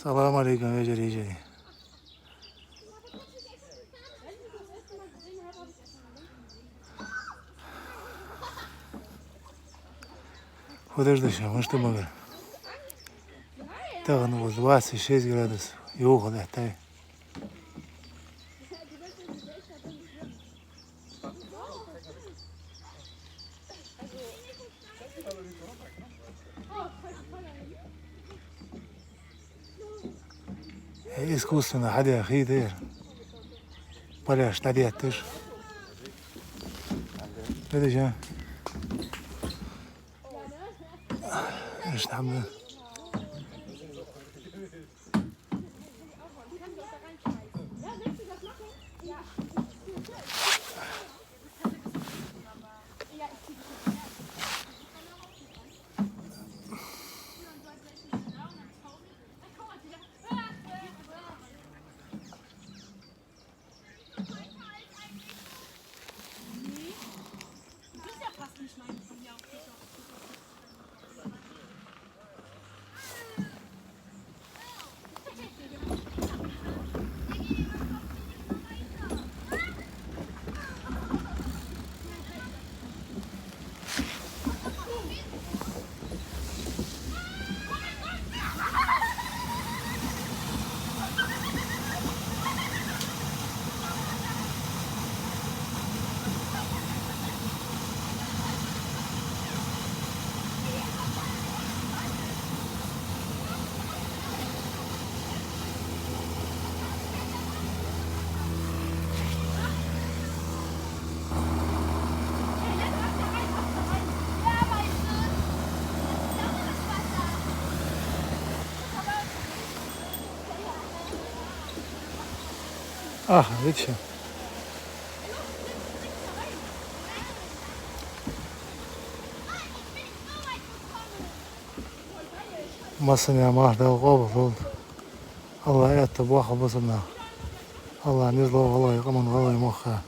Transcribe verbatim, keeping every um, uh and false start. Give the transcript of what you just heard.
Салам Ӏалайкум, вежарий, йижарий. Подожди, ща, мишта магар. Тахан укхаза двадцать шесть градус, йоха лаьттай. Э, искусственно хьадаь хий да ер. Поляш дӀадетташ. Видишь, а? Иштта хӀама да. Ах, видишь. Массане а марха Дала къоабал долда. АллахӀа аьттув боаккхалба бусалба наха. АллахӀа низ лолда гӀалгӀай къаман, гӀалгӀай мехка.